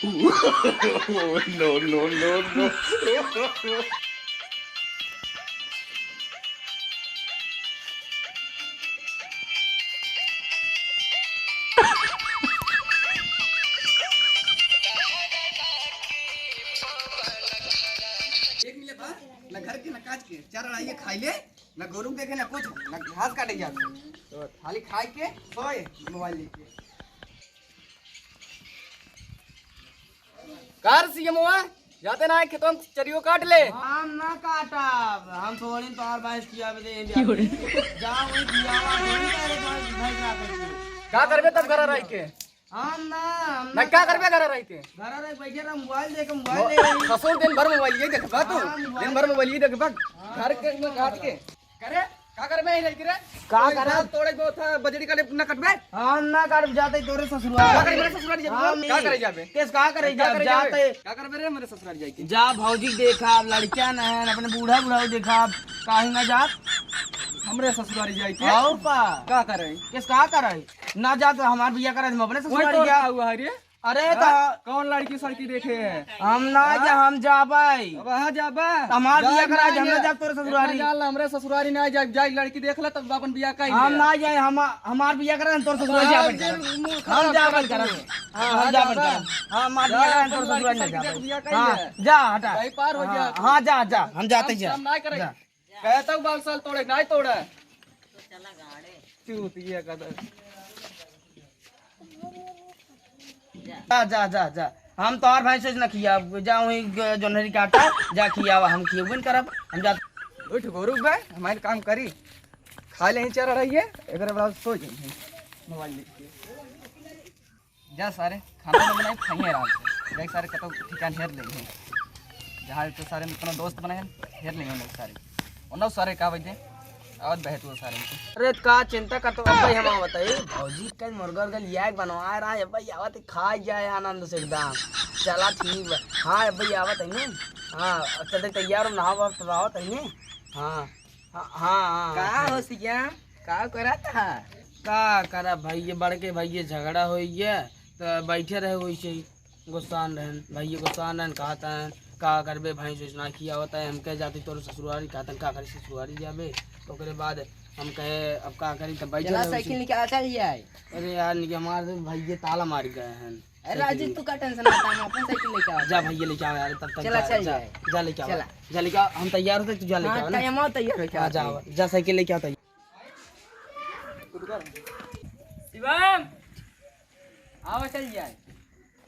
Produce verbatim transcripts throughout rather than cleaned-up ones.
No, no, no, no। एक मिनट बा, ना घर के ना काज के, चार अढ़ाई खाई ले, ना गोरू के देखे ना कुछ, ना घास काटे जात। तो खाली खाए के, सोए, मोबाइल लेके। कार सीएमओ, जाते ना है खेतों में चरियो काट ले। हम ना काटब, हम थोड़ी तोहार भैंस खियावे दे। जा वही खियावा, थोड़ी तेरे भैंस, भैंस राखे। का करबे तब घर रह के? हम ना, हम ना ना, का करबे घर रह के? घर रह बैठे रह, मोबाइल देख, मोबाइल मो-, ले। ससुर दिन भर मोबाइल ये देखबा तू? हाँ, मोबाइल। दिन भर मोबाइल ये देखबा? हाँ, घर के में काट के। करे? का करबे ही रह के रे? का कोई करे? साल तोड़े को था, बजरी काटे ना कटबे? हम ना काट जाते तोरे ससुराल। का करे मेरे ससुराल जाबे? हम का नहीं। करे जाबे? केस का करे का जा-, करे जाबे? जाते। का करबे रे मेरे ससुराल जाके? जा भौजी देखा, लड़कियां न है, अपने बूढ़ा बूढ़ा देखा, काहे ना जात? हमरे ससुराल जाके? और का? का करे? केस का करे? ना जा तो हमार बिया करा, हम अपने वही ससुराल तो जा। रहा हुआ है रे। अरे हाँ? तो कौन लड़की सड़की देखे है? हम ना हाँ? जा, हम जाबै। अब वहाँ जाबा? तो हमार जा बिया करा, ना हम ना जा। जा तोर ससुरारी। इतना जान ला, हमरे ससुरारी ना जाए, जाए लड़की देख ले तब अपन बिया कही हम ले। ना जाए, हम, हमार बिया करा, हम तोर ससुरारी हाँ, जाबे फिर करा। मुँह हम खराब जाबे कर करा। तू। हाँ, हम हाँ, जाबे जाबा। करा। हाँ, हमार जा, बिया करा, हम तोर अपन ससुरारी लड़की ना सड़की जाबे। देख बिया कही हाँ, ले। जा हटा। भाई पार हो हाँ, जा। हाँ, जा, जा, हम जाते हम जा। काम ना करे। जा। कहता हूँ बाल साल तोड़े, ना तोड़े। चूतिया का तो। जा, जा, जा, जा। हम तोहार भैंस वैस न खियाब। जा वहीं ग-, जोन्हरी काटा, जा खियावा, हम खियबे न करब। हम जा। उठ गोरू बे, हमारे काम करी। खा ले चार अढ़ाई है, एकरे बाद सो जाइए। मोबाइल लेके। जा सारे, खाना ना बनाई, खाइए आराम से। देख सारे, कतौ ठिकान हेर लेंगे। जहाँ तो सारे अपना दोस्त बनाए, हेर लेंगे हम लोग सारे। उन्हों सारे का बजे, आवत बहत हुआ सारे को। अरे का चिंता करत हो, अब्बे हम आवत है। भौजी कल मुर्गा उर्गा लिया के बनवा रहा है, अब्बे आवत है, खा जाए आनंद से एकदम। चला ठीक बा। हाँ, अब्बे आवत है नी। हाँ, अब चलते तैयार हो, नहावा तो आवत है नी। हाँ, हाँ, हाँ, हाँ, का हाँ। हो सियाम, का करत हा? का करा भाई, ये बड़के भाई ये झगड़ा होई गया, तो बैठे रहे वैसे ही। गुस्सान रहन, भैया गुस्सान रहन, कहत रहन, "का करबे, भैंस वैस ना खियावत है, हम कहे जाती तोर ससुरारी", कहत रहन, "का करी ससुरारी जाबे?" ओकरे बाद हम कहे, "अब का करी, तब बैठ चला, जाओ।" साइकिल निकाला, चल जाए। अरे यार, निके हमार तो भैया ताला मार गए हैं। अरे राजू, तू का टेंशन लेता है, हम अपन साइकिल लेके आवा। जा भैया लेके आओ यार, तब तक चला, जा, चल जा, जाए। जा लेके आओ। चला। जा लेके आओ, हम तैयार होते, तू जा लेके हाँ, आओ ना। टाइम आओ, तैयार होके हाँ, आते जा, हैं। जा साइकिल लेके आओ, तैयार। शिवम, आवा चल जाए।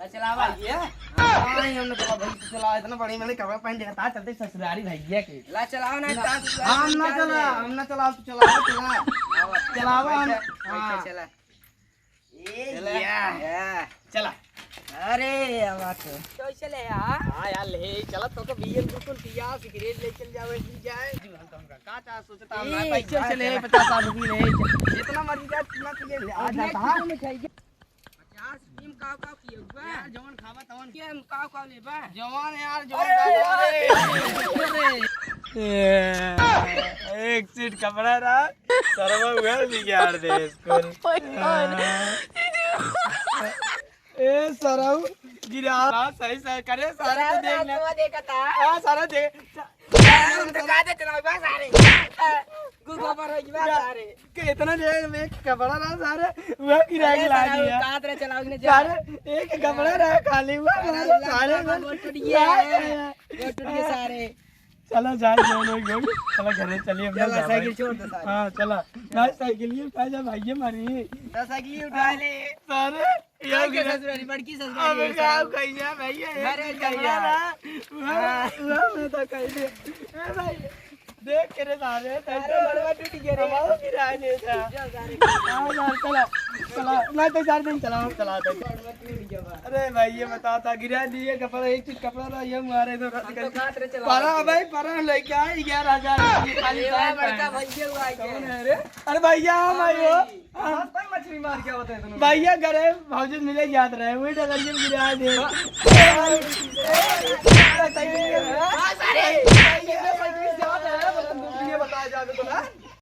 ला चलावा। हाँ, ये हमने कहा, "भाई, तू चला, इतना बड़ी मैंने कपड़ा पहन के था, चलते ससुरारी भैया के।" ला चलावा ना, ना, कहाँ ससुरारी हम ना चला, हम ना चला, तू चलावा, चला। आवा, चलावा, हम, बैठा, हाँ। चला। ए, चला। या। या। चला। अरे, आवा तो। कैसे ले आ? हाँ यार, ले, चला, तो के बियर बोतल पिया, सिगरेट ले चल जावे, पी जाए। का, का चाह सोचता, ए, ना, भाई, चल, चला, चले, चला। पचास साठ रुपये ले, चल। जितना मर्जी जाए, इतना पिए, ले, आ अपने जाता। किचन में खाइए। पचास रुपये में का, का किए हुआ? यार, जवन खावा तवन। के हम का, का लेबा? जवन यार, जवन अरे, का यार। अरे। एक सेट कपड़ा रहा, सरवा उहे बिगाड़ दे इसको। Oh my God। ए, सरऊ, गिरा। हाँ, सही, सही, करे, सारे तो देख ले। देखा था। हाँ, सारे देख। हम तो कहा थे चलाओ बस सारे। गुफा पर हो गया सारे। के इतना देर में एक कपड़ा रहा सारे, वह गिरा के ला दिया। कात रे चलाओ ने जा। सारे एक कपड़ा रहा खाली हुआ, सारे सारे वो टूट गया है। वो टूट गया सारे। चला जाए जो लोग हो। चला घर में चलिए हम लोग चला जाए। साइकिल छोड़ दे सारे। हाँ, चला। भाई साइकिल ये उठा जा भाई, ये मारी। तो साइकिल ये उठा ले। सारे क्या ये क्या गिरा। ससुरारी, बड़की ससुरारी अब है क्या साहब। कहिया भैया, ये अरे भी कपड़ा कपड़ा रहा। रहा। वहाँ, हाँ। वहाँ में तो कह दे। ए भाई, देख के रे सारे, अरे, बड़वा टूट गया रे। हमारा भी रहा नहीं था। जा सारे। हाँ, यार, चला, चला। नहीं तो चार दिन चला, चला तो। बड़वा टूट गया बा। अरे भाई, ये बता था, गिरा दिए कपड़ा, एक चीज कपड़ा रहा, ये मारे तो हम तो काट रे चला। परा भाई, परा लेके आई ग्यारह हजार, ये खाली ए भाई, टाइम बड़का है। भैया हुआ है कौन क्या? है रे? अरे भैया, हम हाँ आई हो। भाई। हाँ। कोई मछली मार के आवत है तुम लोग? भैया घरे भौजी मिले जात रहे, वही डगरिया में गिरा दे। हाँ। ये बताया जावे तो ना।